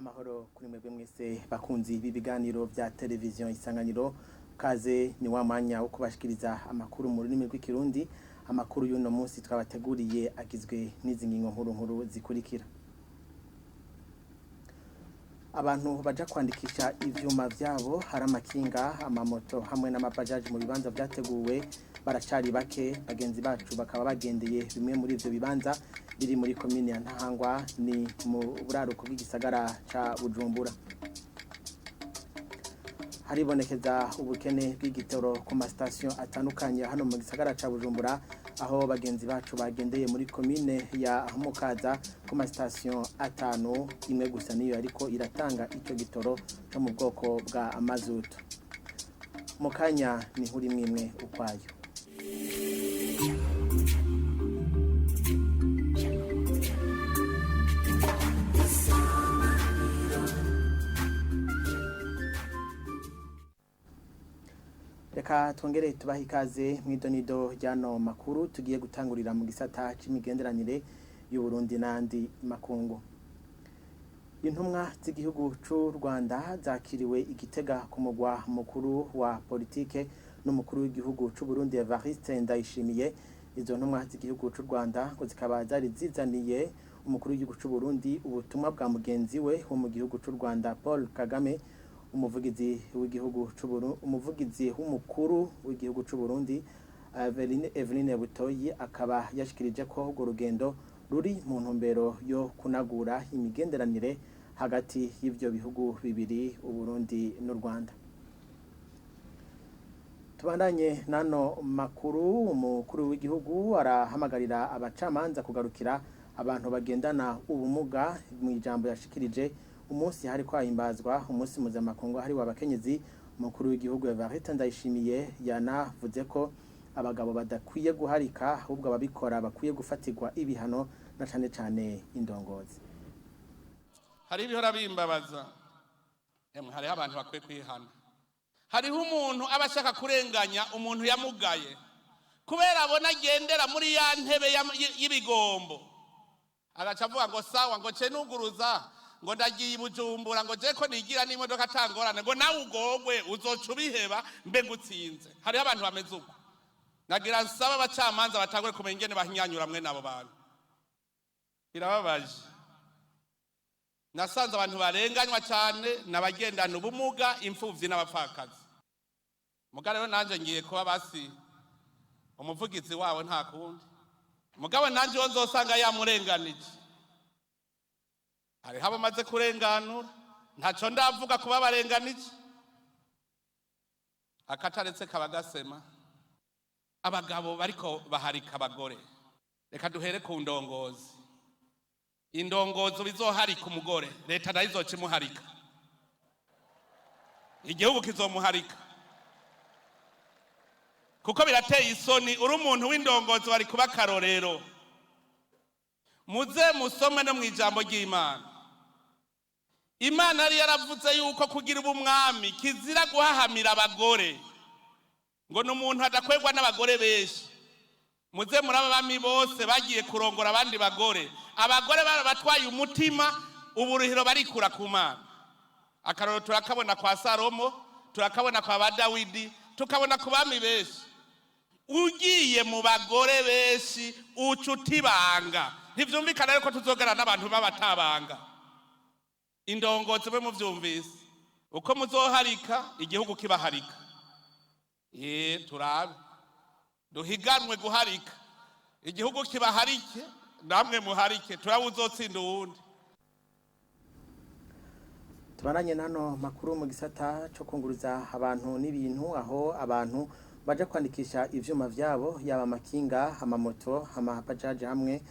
Amahoro kuri mwebwe mwese bakunzi b'ibiganiro vya televiziyo Isanganiro. Kaze ni wa mwanya wo kubashikiriza amakuru mu rurimi rw'Ikirundi. Amakuru y'uno munsi twabateguriye agizwe n'izi ngingo nkuru nkuru zikurikira: abantu baja kwandikisha ivyuma vyabo, hari amakinga, amamoto hamwe n'amabajaji mu bibanza vyateguwe, baracari bake. Bagenzi bacu bakaba bagendeye bimwe muri ivyo bibanza biri muri komine ya Ntahangwa, ni mu buraruko bw'igisagara ca Bujumbura. Haribonekeza ubukene bw'igitoro ku masitasiyo atandukanye hano mu gisagara ca Bujumbura, aho bagenzi bacu bagendeye muri komine ya Mukaza ku masitasiyo atanu, imwe gusa niyo ariko iratanga ico gitoro cyo mu bwoko bwa mazutu. Mu kanya ni nkuru imwe imwe ukwayo. Reka twongere tubahe ikaze mw'idonido ry'ano makuru tugiye gutangurira mu gisata c'imigenderanire y'Uburundi n'andi makungu. Intumwa z'igihugu c'u Rwanda zakiriwe Igitega ku mugwa mukuru wa politike n'umukuru w'igihugu c'u Burundi Evariste Ndayishimiye. Izo ntumwa z'igihugu c'u Rwanda ngo zikaba zari zizaniye umukuru w'igihugu c'u Burundi ubutumwa bwa mugenzi we wo mu gihugu c'u Rwanda Paul Kagame. Umuvugizi w'igihugu c'u Burundi, umuvugizi w'umukuru w'igihugu c'u Burundi Eveline Butoyi, akaba yashikirije ko urwo rugendo ruri mu ntumbero yo kunagura imigenderanire hagati y'ivyo bihugu bibiri, Uburundi n'u Rwanda. Tubandanye nano makuru. Umukuru w'igihugu arahamagarira abacamanza kugarukira abantu bagendana ubumuga. Mu ijambo yashikirije umunsi hari kwahimbazwa umunsi mpuzamakungu hariwe abakenyezi, umukuru w'igihugu Evariste Ndayishimiye yanavuze ko abagabo badakwiye guharika, ahubwo ababikora bakwiye gufatirwa ibihano, na cane cane indongozi. Hari ibihora bimbabaza emwe, hariho abantu bakwiye kwihana. Hariho umuntu aba ashaka kurenganya umuntu yamugaye kubera abona agendera muri ya ntebe y'ibigombo, agaca avuga ngo sawa, ngo ce nuguruza, ngo ndagiye i Bujumbura, ngo je ko nigira n'imodoka atangorane, ngo nawe ugogwe uzoca ubiheba mbe ngutsinze. Hariho abantu bameze uko. Nagira nsaba abacamanza batangure kumenya ingene bahinyanyura mwene abo bantu. Birababaje. Nasanze abantu barenganywa cyane n'abagendana ubumuga, imfuvyi n'abapfakazi. Muga rero nanje ngiye kuba basi umuvugizi wabo, nta kundi. Mugabo nanje uwo nzosanga yamurenganije, hariho abo maze kurenganura, ntaco ndavuga kuba barenganije, akataretse kaba gasema. Abagabo bariko baharika abagore, reka duhere ku ndongozi. Indongozi bizoharika umugore, leta nayo izoca imuharika, igihugu kizomuharika, kuko birateye isoni. Uri umuntu w'indongozi wari kuba akarorero. Muze musome no mu ijambo ry'Imana. Imana yari yaravuze yuko kugira ubumwami kizira guhahamira abagore, ngo ni umuntu adakwegwa n'abagore benshi. Muze muri aba bami bose bagiye kurongora abandi bagore, abagore barabatwaye umutima, uburuhiro barikura ku Mana. Akarorero turakabona kwa Salomo, turakabona kwa ba Dawidi, tukabona ku bami benshi. Ugiye mu bagore benshi uca utibanga. Ntivyumvikana yuko tuzogera n'abantu b'abatabanga. Indongozi mwe muvyumvise, uko muzoharika igihugu kibaharika. Turabe duhiganwe guharika, igihugu kibaharike, namwe muharike, turabe uzotsinda uwundi. Tubananye nano makuru mu gisata co kunguruza abantu n'ibintu, aho abantu baja kwandikisha ivyuma vyabo, yaba amakinga, amamoto, amabajaji hamwe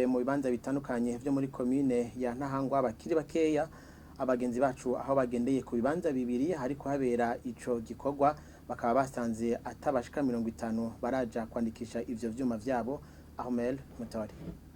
mu bibanza bitandukanye vyo muri komine ya Ntahangwa bakiri bakeya. Abagenzi bacu aho bagendeye ku bibanza bibiri hariko habera ico gikorwa, bakaba basanze atabashika 50 baraja kwandikisha ivyo vyuma vyabo. Ahmel Mutore.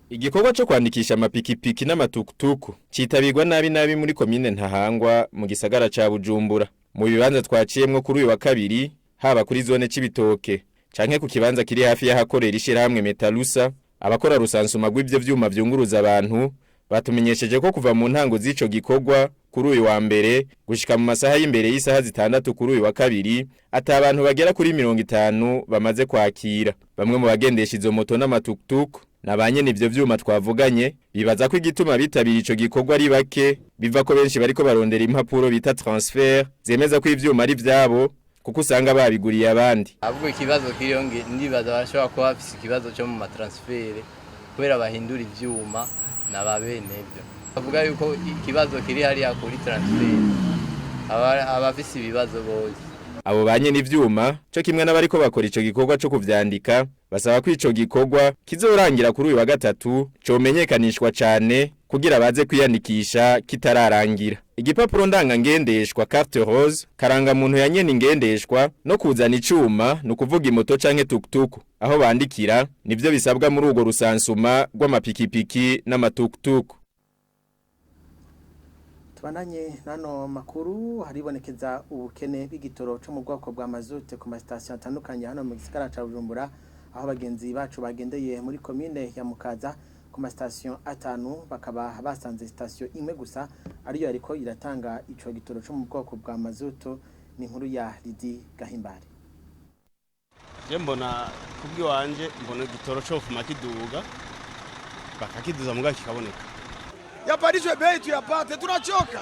Igikorwa cyo kwandikisha amapikipiki n'amatukutuku citabirwa nabi nabi muri komine Ntahangwa mu gisagara ca Bujumbura. Mu bibanza twaciyemwo kuri uyu wa kabiri, haba kuri zone c'Ibitoke canke ku kibanza kiri hafi y'ahakorera ishirahamwe Metalusa, abakora rusansuma rw'ivyo vyuma vyunguruza abantu Batumenyesheje ko kuva mu ntango z'ico gikorwa kuri uyu wa mbere gushika mu masaha y'imbere y'isaha 6 kuri uyu wa kabiri ata abantu bagera kuri 50 bamaze kwakira. Bamwe mu bagendesha izo moto n'amatuktuk na ba nyene ivyo vyuma twavuganye bibaza ko igituma bitabira ico gikorwa ari bake biva ko benshi bariko barondera impapuro bita transfert zemeza ko ivyuma ari vyabo kuko usanga babiguriye abandi. Ahubwo ikibazo kiriho ndibaza barashobora kuba bafise ikibazo cyo mu matransfert kubera bahindura ivyuma na ba benevyo. Bavuga yuko ikibazo kiri hariya kuri transfert, abafise ibibazo bose. Abo ba nyene ivyuma co kimwe n'abariko bakora ico gikorwa co kuvyandika basaba ko ico gikorwa kizorangira kuri uyu wa gatatu comenyekanishwa cane kugira baze kwiyandikisha kitararangira. Igipapuro ndangangendeshwa carte rose karanga muntu ya nyene ingendeshwa no kuzana icuma ni ukuvuga imoto canke tuktuku aho bandikira nivyo bisabwa muri urwo rusansuma rw'amapikipiki n'amatuktuku. Tubandanye nano makuru. Haribonekeza ubukene bw'igitoro cyo mu bwoko bwa mazute ku masitasiyo atandukanye hano mu gisagara ca Bujumbura, aho bagenzi bacu bagendeye muri komine ya Mukaza ku masitasiyo 5 bakaba basanze sitasiyo imwe gusa ariyo ariko iratanga ico gitoro cyo mu bwoko bwa mazuto. Ni inkuru ya Lidi Gahimbare. Je mbona kubwiwanje mbona igitoro cofuma kiduga bakakiduza muga kikaboneka. Yapandishwe bei tuyapate, tunachoka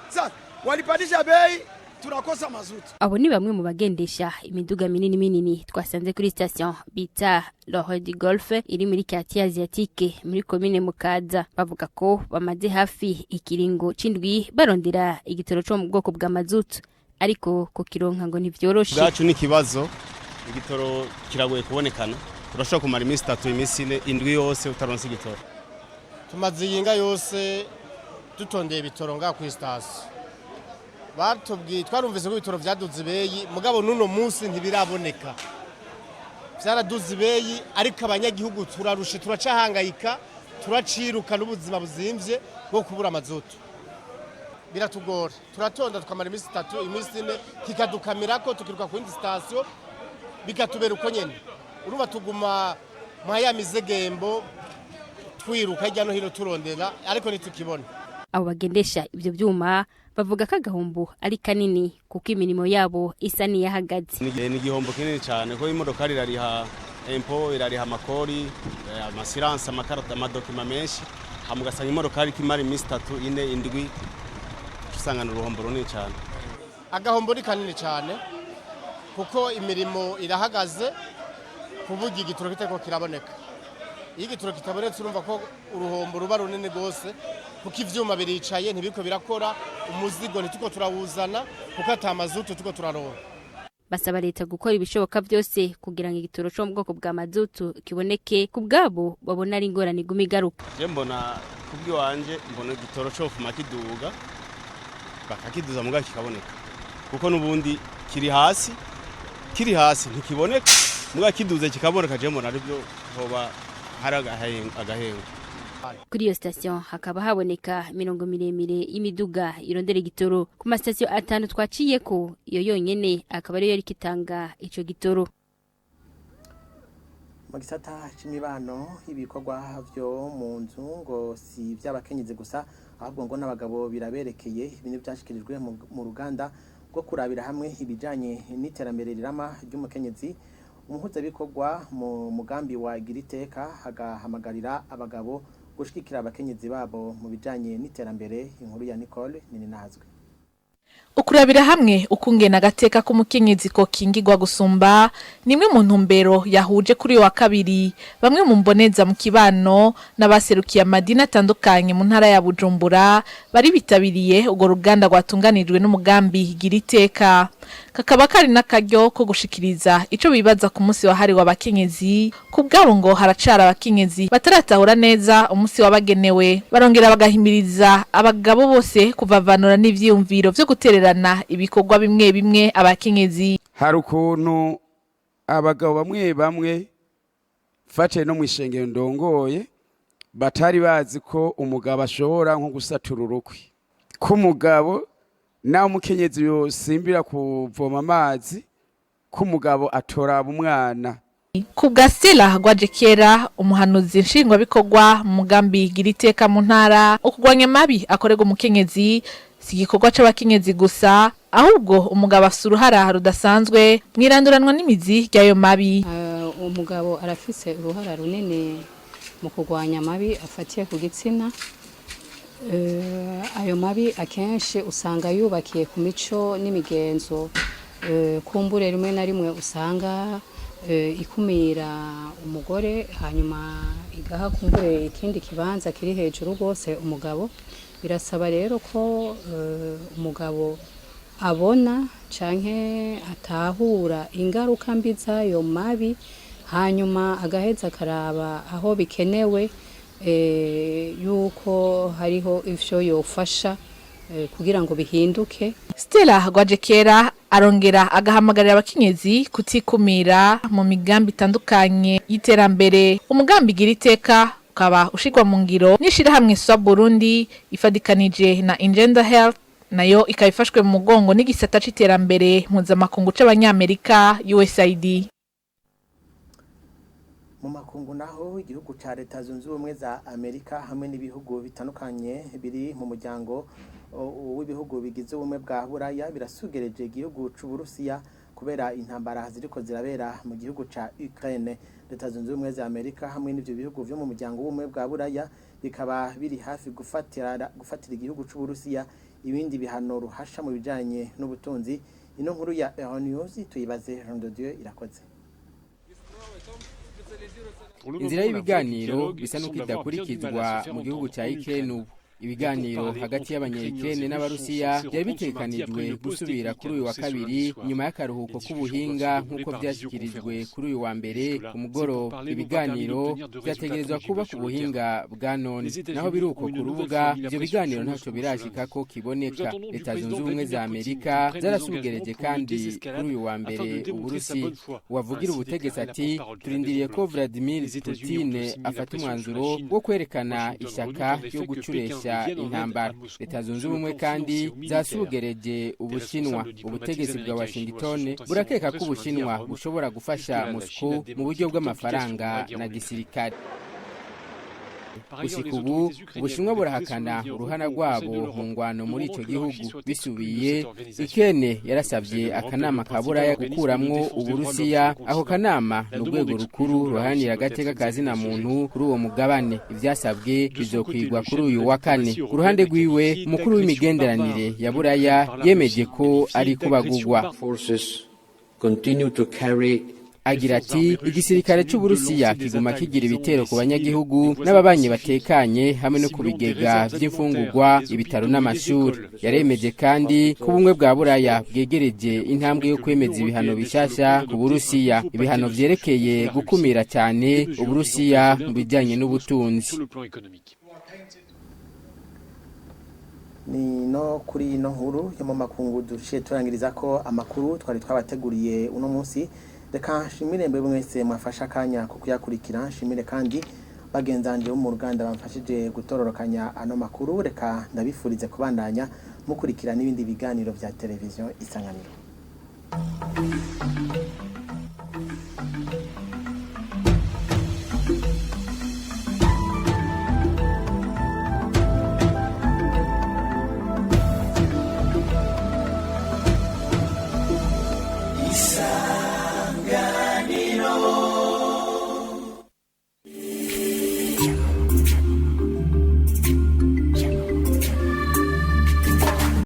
sasa. Walipandisha bei tunakosa mazutu. Abo ni bamwe mu bagendesha imiduga minini minini twasanze kuri station bita Lore du Golfe iri muri quartier asiatique muri commune Mukaza. Bavuga ko bamaze hafi ikiringo c'indwi barondera igitoro co mu bwoko bwa mazutu, ariko kukironka ngo ntivyoroshe. Bwacu ni ikibazo, igitoro kiragoye kubonekana, turashobora kumara iminsi 3, iminsi 4, indwi yose utaronse igitoro. Tumaze iyinga yose dutondeye ibitoro ngaha kuri sitasiyo. Batubwiye, twarumvise ko ibitoro vyaduze ibeyi, mugabo n'uno munsi ntibiraboneka. Vyaraduze ibeyi, ariko abanyagihugu turarushe, turacahangayika, turaciruka n'ubuzima buzimvye bwo kubura amazutu. Biratugora, turatonda tukamara iminsi 3, iminsi 4, kikadukamirako tukiruka ku yindi sitasiyo, bikatubera uko nyene. Urumva tuguma mwa ya mizegembo twiruka hirya no hino turondera, ariko ntitukibona. Abo bagendesha ivyo vyuma bavuga ko agahombo ari kanini kuko imirimo yabo isa n'iyahagaze. Ni igihombo kinini cyane ko imodokari irariha impôt, irariha amakori, amasiranse, amakarata, amadokima menshi, hama ugasanga imodokari ikimara iminsi 3, 4, indwi, usanga ni uruhombo runini cyane. Agahombo ni kanini cyane kuko imirimo irahagaze kuburyo igitoro kitariko kiraboneka. Iyo igitoro kitabonetse urumva ko uruhombo ruba runini rwose, kuko ivyuma biricaye ntibiriko birakora, umuzigo ntituko turawuzana kuko ata mazutu tuko turaronka. Basaba leta gukora ibishoboka byose kugira ngo igitoro cyo mu bwoko bwa mazutu kiboneke, ku bwabo babona ari ingorane iguma igaruka. Je mbona kubwiwanje mbona igitoro cofuma kiduga bakakiduza muga kikaboneka, kuko n'ubundi kiri hasi, kiri hasi ntikiboneka, muga kiduze kikaboneka je mbona aribyo hoba hari agahengo. Kuri iyo station hakaba haboneka mirongo miremire y'imiduga irondera igitoro ku masitasiyo 5 twaciyeko, iyo yonyene akaba ariyo yariko itanga ico gitoro. Mu gisata c'imibano, ibikorwa vyo mu nzu ngo si ivy'abakenyezi gusa, ahubwo ngo n'abagabo biraberekeye. Ibintu vyashikirijwe mu ruganda rwo kurabira hamwe ibijanye n'iterambere rirama ry'umukenyezi. Umuhuzabikorwa mu mugambi wa Giriteka agahamagarira abagabo gushigikira abakenyezi babo mu bijanye n'iterambere. Inkuru ya Nicole Nininahazwe. Ukurabira hamwe ukungena agateka k'umukenyezi ko kingigwa gusumba nimwe mu ntumbero yahuje kuri uyu wa kabiri bamwe mu mboneza mu kibano n'abaserukiye amadini atandukanye mu ntara ya Bujumbura bari bitabiriye urwo ruganda rwatunganijwe n'umugambi Giriteka. Kakaba kari n'akaryo ko gushikiriza ico bibaza ku munsi wahariwe abakenyezi. Ku bwabo ngo haracara abakenyezi bataratahura neza umunsi wabagenewe, barongera bagahimiriza abagabo bose kuvavanura n'ivyiyumviro vyo gutererana ibikorwa bimwe bimwe abakenyezi. Hari ukuntu abagabo bamwe bamwe fate no mw'ishengero ndongoye batari bazi ko umugabo ashobora nko gusatura urukwi, ko umugabo nawe umukenyezi yosimbira kuvoma amazi, ko umugabo atoraba umwana. Ku bwa Stella Rwajekera, umuhanuzi nshingwabikorwa mu mugambi Gira Iteka mu ntara, ukugwanya amabi akorerwa umukenyezi si igikorwa c'abakenyezi gusa, ahubwo umugabo afise uruhara rudasanzwe mwiranduranwa n'imizi ry'ayo mabi. Umugabo arafise uruhara runini mu kurwanya amabi afatiye ku gitsina. Ayo mabi akenshi usanga yubakiye ku mico n'imigenzo, kumbure rimwe na rimwe usanga ikumira umugore, hanyuma igaha kumbure ikindi kibanza kiri hejuru rwose umugabo. Birasaba rero ko umugabo abona canke atahura ingaruka mbi z'ayo mabi, hanyuma agaheza akaraba aho bikenewe yuko hariho ivyo yofasha kugira ngo bihinduke. Stella Rwajekera arongera agahamagarira abakenyezi kutikumira mu migambi itandukanye y'iterambere. Umugambi Gira Iteka ukaba ushirwa mu ngiro n'ishirahamwe SWA Burundi ifadikanije na Engender Health, nayo ikaba ifashwe mu mugongo n'igisata c'iterambere mpuzamakungu c'Abanyamerika USAID. Mu makungu naho, igihugu ca Leta Zunze Ubumwe za Amerika hamwe n'ibihugu bitandukanye biri mu muryango w'ibihugu bigize Ubumwe bwa Buraya birasugereje igihugu c'Uburusiya kubera intambara ziriko zirabera mu gihugu ca Ukraine. Leta Zunze Ubumwe za Amerika hamwe n'ivyo bihugu vyo mu muryango w'Ubumwe bwa Buraya bikaba biri hafi gufatira igihugu c'Uburusiya ibindi bihano ruhasha mu bijanye n'ubutunzi. Ino nkuru ya Euronews tuyibaze Jean de Dieu Irakoze. Inzira y'ibiganiro bisa n'uko idakurikizwa mu gihugu cya Ukraine ubu. Ibiganiro hagati y'Abanyayikene n'Abarusiya byari bitekanijwe gusubira kuri uyu wa kabiri nyuma y'akaruhuko k'ubuhinga, nk'uko byashyikirijwe kuri uyu wa mbere ku mugoroba. Ibiganiro byategerezwa kuba ku buhinga bwa none. Naho biri uko, ku rubuga ibyo biganiro ntacyo birashika ko kiboneka. Leta Zunze Ubumwe za Amerika zarasugereje kandi kuri uyu wa mbere Uburusiya. Uwavugira ubutegetsi ati: "Turindiriye ko Vladimir Putin afata umwanzuro wo kwerekana ishyaka ryo gucuresha intambara." Leta Zunze Ubumwe kandi zasugereje Ubushinwa. Ubutegetsi bwa Washington burakeka ko Ubushinwa bushobora gufasha Moscow mu buryo bw'amafaranga na gisirikare. Gushika ubu, Ubushinwa burahakana uruhara rwabo mu ngwano muri ico gihugu. Bisubiye, Ikene yarasabye akanama ka Buraya gukuramwo Uburusiya. Ako kanama ni urwego rukuru ruharanira agateka ka zina muntu kuri uwo mugabane. Ivyasabwe bizokwigwa kuri uyu wa kane. Ku ruhande rwiwe, umukuru w'imigenderanire ya Buraya yemeje ko ari kubagugwa. Agira ati: "Igisirikare c'Uburusiya kiguma kigira ibitero ku banyagihugu n'ababanyi batekanye, hamwe no ku bigega vy'imfungurwa, ibitaro n'amashuri." Yaremeje kandi ko Ubumwe bwa Buraya bwegereje intambwe yo kwemeza ibihano bishasha ku Burusiya, ibihano vyerekeye gukumira cyane Uburusiya mu bijanye n'ubutunzi. Ni no kuri ino nkuru yo mu makungu duciye turangiriza ko amakuru twari twabateguriye uno munsi. Reka nshimire mbe mwese mwafashe akanya ko kuyakurikira, nshimire kandi bagenzanje bo mu ruganda bamfashije gutororokanya ano makuru. Reka ndabifurize kubandanya mukurikira n'ibindi biganiro vya Televiziyo Isanganiro.